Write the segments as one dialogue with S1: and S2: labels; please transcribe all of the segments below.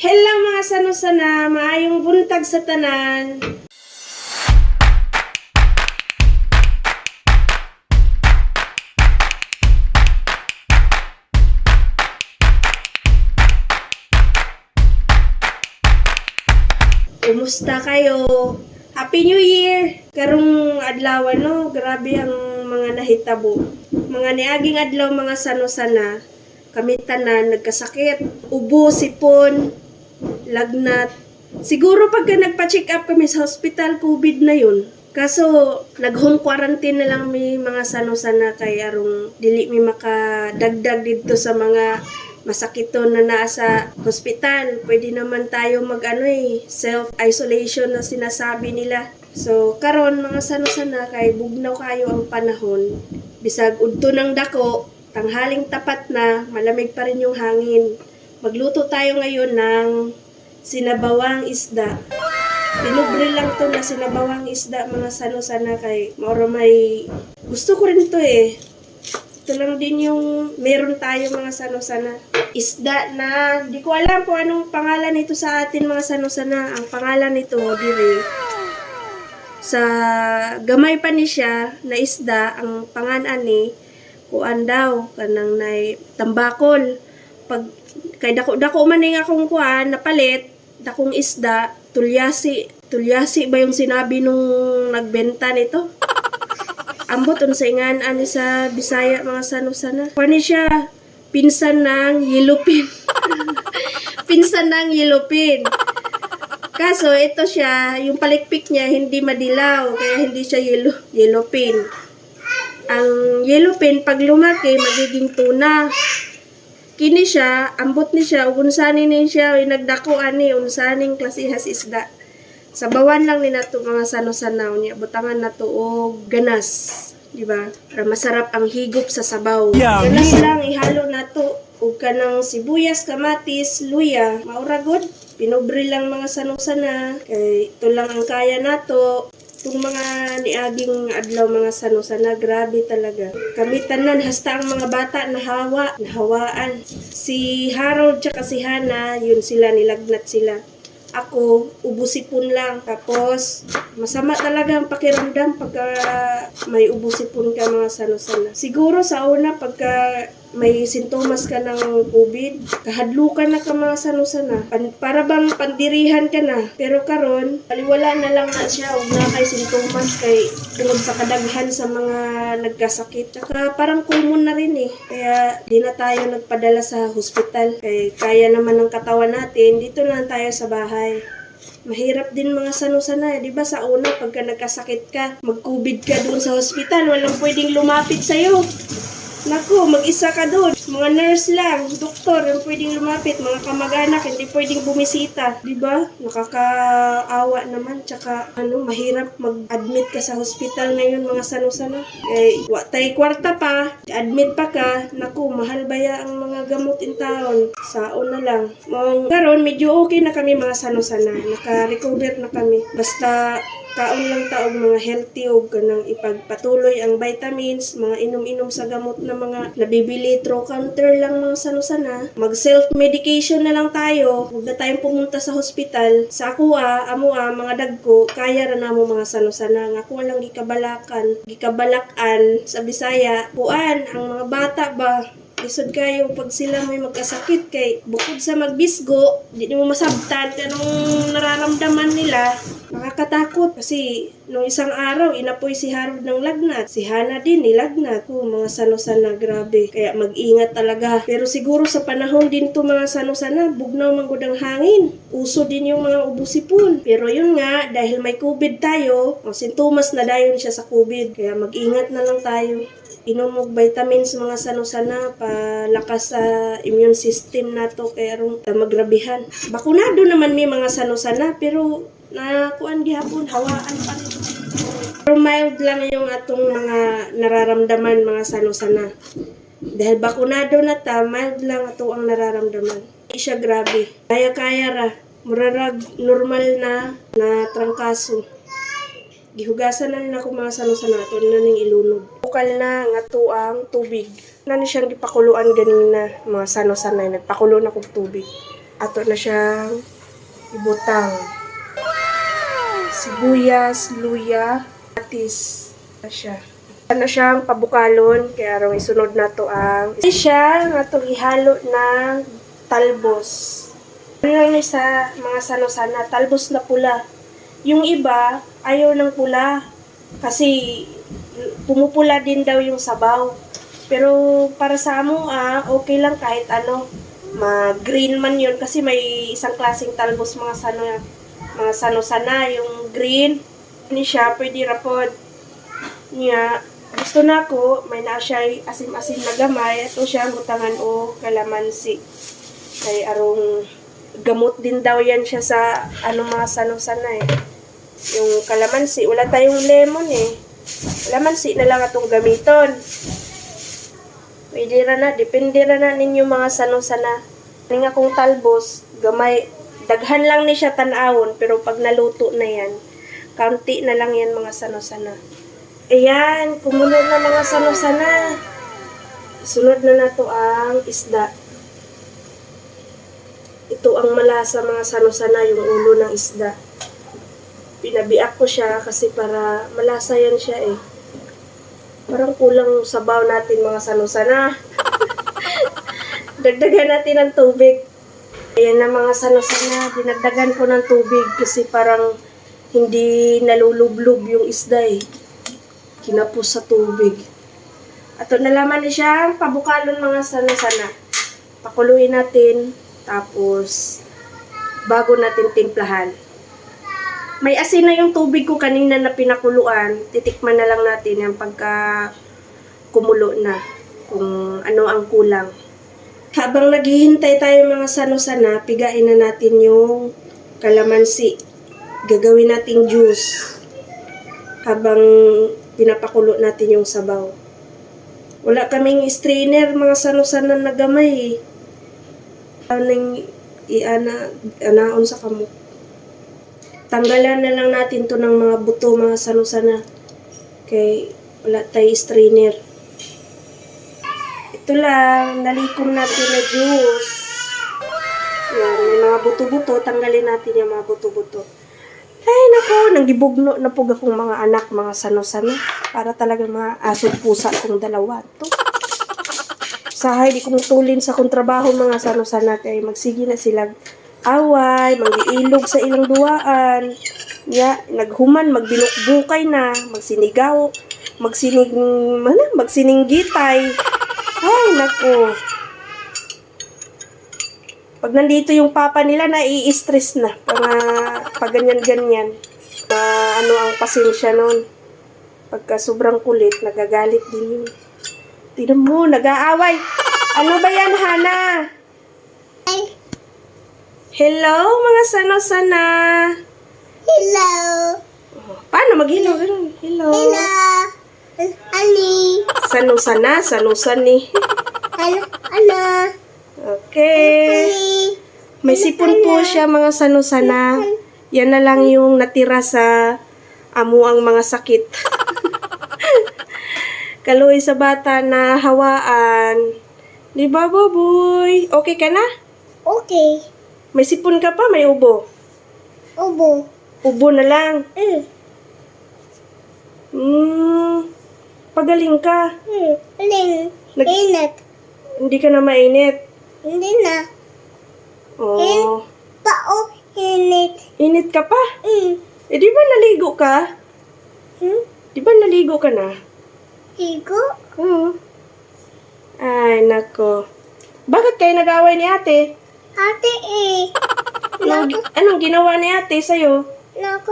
S1: Hello mga sanusana, maayong buntag sa tanan. Kumusta kayo? Happy New Year! Karong adlaw no, grabe ang mga nahitabo. Mga niaging adlaw mga sanusana, kami tanan nagkasakit, ubo, sipon, lagnat. Siguro pagka nagpa-check up kami sa hospital, COVID na yun. Kaso, nag-home quarantine na lang may mga sanusana kay arong dili mi makadagdag dito sa mga masakiton na naa sa hospital. Pwede naman tayo self-isolation na sinasabi nila. So, karon mga sanusana kay bugnaw kayo ang panahon. Bisag udto ng dako, tanghaling tapat na, malamig pa rin yung hangin. Magluto tayo ngayon ng sinabawang isda. Pinubre lang to na sinabawang isda mga sanusana kay maura may gusto ko rin to eh. Ito lang din yung meron tayo mga sanusana. Isda na, di ko alam kung anong pangalan nito sa atin mga sanusana. Ang pangalan nito, dire, sa gamay pa ni siya na isda, ang pangalan ni kuan daw, kanang nay tambakol. Pag kay dako man ning akong kuan napalit, dakong isda, tulyasi. Tulyasi ba yung sinabi nung nagbenta nito? Ambot unsay ngan ani sa Bisaya mga sanusana. Kuan siya pinsan ng yellowfin. Pinsan ng yellowfin. Kaso ito siya, yung palikpik niya hindi madilaw, kaya hindi siya yellowfin. Ang yellowfin pag lumaki magiging tuna. Kini siya, ambot ni siya, unsanin ni siya, nagdako ani, unsaning klasihas isda. Sabawan lang ni nato mga sanusanaw niya, butangan nato og ganas, di ba? Para masarap ang higop sa sabaw. Ganas lang ihalo nato ug kanang sibuyas, kamatis, luya, maura god. Pinobre lang mga sanusana, kay ito lang ang kaya nato. Itong mga niaging adlaw mga sanusana, grabe talaga. Kami tanan, hasta ang mga bata nahawaan. Si Harold tsaka si Hana, yun sila, nilagnat sila. Ako, ubusipon lang. Tapos, masama talaga ang pakiramdam pagka may ubusipon ka mga sanusana. Siguro sa una, pagka may sintomas ka ng COVID, kahadlukan na ka mga sanusana. Para bang pandirihan ka na. Pero karon, paliwala na lang na siya huwag na kay sintomas kay tungod sa kadaghan sa mga nagkasakit. Tsaka parang common na rin eh. Kaya di na tayo nagpadala sa hospital. Kaya naman ng katawan natin, dito na lang tayo sa bahay. Mahirap din mga sanusana, di ba sa una pagka nagkasakit ka, mag-COVID ka doon sa hospital, walang pwedeng lumapit sa'yo. Naku, mag-isa ka doon. Mga nurse lang, doktor, yung pwedeng lumapit. Mga kamag-anak, hindi pwedeng bumisita. Diba? Nakakaawa naman. Tsaka, mahirap mag-admit ka sa hospital ngayon, mga sanusana. Watay kwarta pa, admit pa ka. Naku, mahal baya ang mga gamot in taon. Saon na lang. Karon medyo okay na kami, mga sanusana. Naka-recover na kami. Basta, kaon lang taong mga healthy o ganang ipagpatuloy ang vitamins, mga inom-inom sa gamot na mga nabibili through counter lang mga sanusana. Mag self-medication na lang tayo. Huwag na tayong pumunta sa hospital. Sa ako mga dagko, kaya ra namo mga sanusana. Nga ako walang gikabalakan sa Bisaya. Kuan, ang mga bata ba, isod kayo pag sila may magkasakit kay bukod sa magbisgo, di mo masabtan kanong nararamdaman nila. Nakakatakot kasi nung isang araw inapoy si Harold ng lagnat. Si Hana din nilagnat. Mga sanusana, grabe. Kaya mag-ingat talaga. Pero siguro sa panahon din to mga sanusana, bugnaw manggod ang hangin. Uso din yung mga ubusipon. Pero yun nga, dahil may COVID tayo, sintomas na dayon siya sa COVID. Kaya mag-ingat na lang tayo. Inom og vitamins mga sanusana palakas sa immune system nato kay aron magrabihan. Bakunado naman may mga sanusana pero kuan gihapon hawaan pa rin. Pero mild lang yung atong mga nararamdaman mga sanusana. Dahil bakunado na ta, mild lang ato ang nararamdaman. Hindi siya grabe. Kaya ra. Murarag normal na trangkaso. Gihugasan na rin ako mga sanusana ato na ning ilunod. Bukal na nga to ang tubig. Nani siyang gipakuluan ganina mga sanusana. Nagpakulo na kong tubig. Ato na siyang ibutang. Sibuyas, luya, atis na siya. Ano siyang pabukalon, kaya araw isunod na to ang siya nga itong ihalo ng talbos. Ano lang ni sa mga sano-sana, talbos na pula. Yung iba, ayaw ng pula kasi pumupula din daw yung sabaw. Pero para sa amo, okay lang kahit ano. Green man yun kasi may isang klaseng talbos mga sano-sana, yung green. Ni siya, pwede rapod. Niya, gusto na ko, may na siya asim-asim na gamay. Ito siya, butangan o kalamansi. Kay arong gamot din daw yan siya sa mga sano-sana eh. Yung kalamansi, wala tayong lemon eh. Kalamansi na lang atong gamiton. Pwede ra na, depende ra na ninyo mga sano-sana. Ning akong talbos, gamay, daghan lang ni siya tanawon, pero pag naluto na yan, kaunti na lang yan mga sano-sana. Ayan, kumulo na mga sano-sana. Sunod na nato ang isda. Ito ang malasa mga sano-sana, yung ulo ng isda. Pinabiak ko siya kasi para malasa yan siya eh. Parang kulang sabaw natin mga sano-sana. Dagdagan natin ng tubig. Ayan na mga sano-sana, dinagdagan ko ng tubig kasi parang hindi nalulublob yung isda eh. Kinapos sa tubig. Ato na laman na siya, pabukalon mga sano-sana. Pakuluin natin, tapos bago natin timplahan. May asin na yung tubig ko kanina na pinakuluan. Titikman na lang natin yung pagka kumulo na. Kung ano ang kulang. Habang naghihintay tayo mga sano-sana, pigain na natin yung kalamansi. Gagawin nating juice. Habang pinapakulo natin yung sabaw. Wala kaming strainer mga sano-sana na gamay. Anaon sa kamot. Tanggalan na lang natin to ng mga buto, mga sano-sana. Kay wala tayo strainer. Ito lang, nalikom natin na juice. Yan, may mga buto-buto. Tanggalin natin yung mga buto-buto. Ay, nako, nanggibugno na po akong mga anak, mga sano-sana. Para talaga mga asod pusa kong dalawa. To. Sahay, di kong tulin sa kong trabaho, mga sano-sana. Kaya magsige na silang away, mag-iilog sa ilang duwaan. Ya, naghuman, magbilukbukay na, magsinigaw, magsininggitay. Ay, nako. Pag nandito yung papa nila, nai-stress na. Pag ganyan-ganyan. Ano ang pasensya nun. Pagka sobrang kulit, nagagalit din yun. Tignan mo, nag-aaway. Ano ba yan, Hana? Hello, mga sano-sana.
S2: Hello.
S1: Paano mag-hello? Hello.
S2: Hello. Ali.
S1: Sano-sana, sano-sani.
S2: Ano?
S1: Okay. May sipon po siya mga sano-sana. Yan na lang yung natira sa amo ang mga sakit. Kaluoy sa bata na hawaan. Di ba, Boboy? Okay ka na?
S2: Okay.
S1: May sipon ka pa? May ubo?
S2: Ubo.
S1: Ubo na lang. Pagaling ka.
S2: Alin. Init.
S1: Hindi ka na mainit.
S2: Hindi na.
S1: Oh.
S2: Pao. Init.
S1: Init ka pa? Eh, di ba naligo ka? Di ba naligo ka na?
S2: Higo.
S1: Oo. Ay, nako. Bakit kayo nag-away ni ate?
S2: Ate
S1: Anong ginawa ni ate sa'yo?
S2: Naku.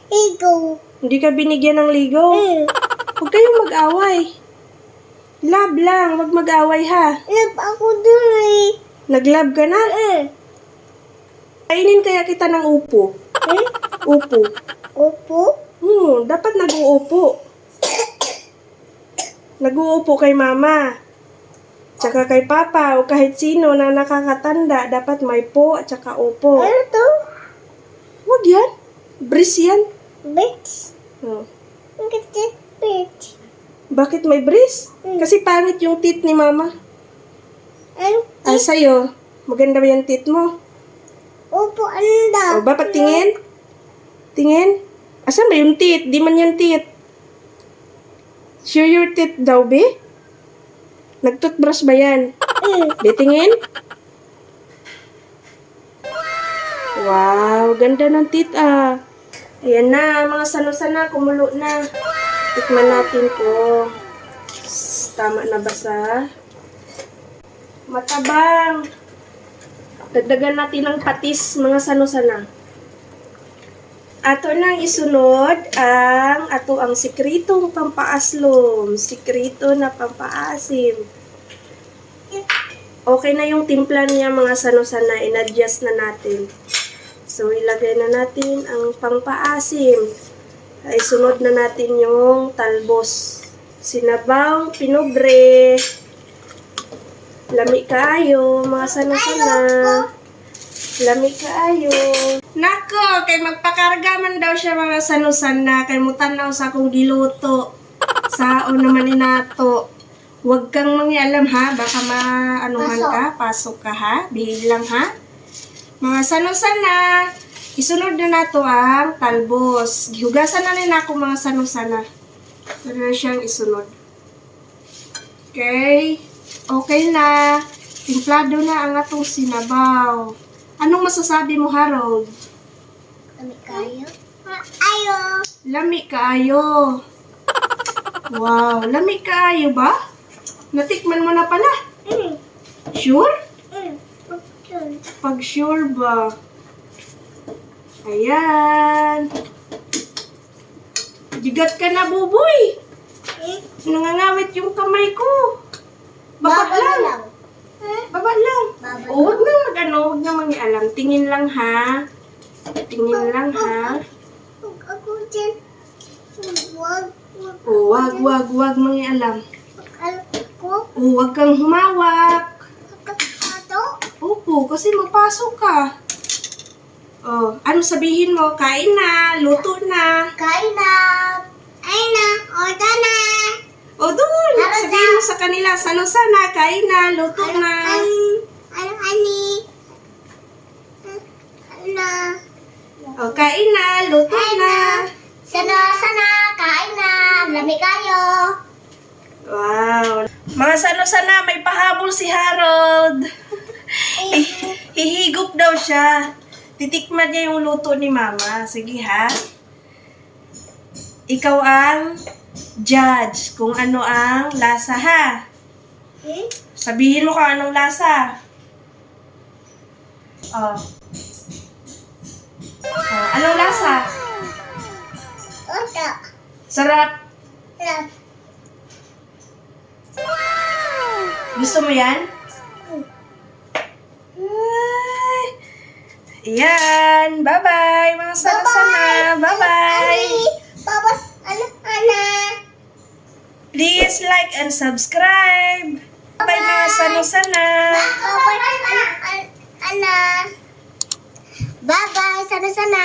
S2: Higo.
S1: Hindi ka binigyan ng ligo? Huwag kayong mag-away. Love lang, wag mag-away ha.
S2: Lab ako dun eh.
S1: Nag-love ka na? Kainin kaya kita ng upo. Upo.
S2: Upo.
S1: Dapat nag-uupo. Nag-uupo kay mama. Tsaka kay papa o kahit sino na nakakatanda, dapat may po at tsaka upo.
S2: Ano to?
S1: Wag yan. Bris yan.
S2: Bitch.
S1: Oh.
S2: Ang kasi bitch.
S1: Bakit may bris? Kasi pangit yung teeth ni mama.
S2: Ano?
S1: Ay, sa'yo. Maganda ba yung teeth mo?
S2: Opo, anda.
S1: O ba, patingin? Tingin? Asan ba yung teeth? Di man yan teeth. Sure your teeth daw, be? Nag-toothbrush ba yan? Be, tingin? Wow, ganda ng teeth ah. Ayan na, mga sana-sana, kumulo na. Tikman natin kung tama na ba sa matabang. Dagdagan natin ng patis, mga sana-sana. Ato nang isunod ang sikritong pampaaslom. Sikrito na pampaasim. Okay na yung timpla niya, mga sana-sana. In-adjust na natin. So, ilagay na natin ang pampaasim. Ay, sunod na natin yung talbos. Sinabawang pinobre. Lami kaayo, mga sana-sana. Lami kaayo. Nako, kay magpakarga man daw siya, mga sana-sana. Kay mutanaw sa akong giluto. Sao naman ni nato. Huwag kang mangialam ha. Baka maanuhan ka. Pasok ka ha. Bihig lang ha. Mga sana-sana. Isunod na nato ang talbos. Gihugasan na nila ako, mga sana-sana. Ito na siyang isunod. Okay. Okay na. Timplado na ang atong sinabaw. Anong masasabi mo, Harold?
S2: Kami kayo? Ayo.
S1: Lami kaayo. Wow, lami kaayo ba? Natikman mo na pala. Sure? Pag sure ba? Ayan. Bigat ka na, buboy. Nangangawit yung kamay ko. Baba lang. Baba lang.
S2: Baba
S1: O, huwag na mangialam. Tingin lang ha. Tingin lang ha.
S2: Ako dyan. Wag.
S1: O, wag mangialam.
S2: Ako.
S1: O, wag kang humawak.
S2: Ato.
S1: Opo, kasi magpasok ka. O, ano sabihin mo? Kain na, luto na.
S2: Kain na. Ay na. Order na.
S1: O, doon. Sabihin mo sa kanila, sana, kain na, luto na.
S2: Ani. Ano?
S1: O, kain na, luto na.
S2: Sana, kain na. Lami kayo.
S1: Wow. Mga sana, may pahabol si Harold. Hihigop daw siya. Titikman niya yung luto ni Mama. Sige ha. Ikaw ang judge kung ano ang lasa ha. Sabihin mo kung anong lasa. Oh. Oh, anong lasa?
S2: Oto.
S1: Sarap.
S2: Love.
S1: Gusto mo yan? Ay. Ayan. Bye-bye, mga sana. Bye-bye.
S2: Papa, Ana.
S1: Please like and subscribe. Bye, mga sana.
S2: Papa, Ana. Bye-bye, sana.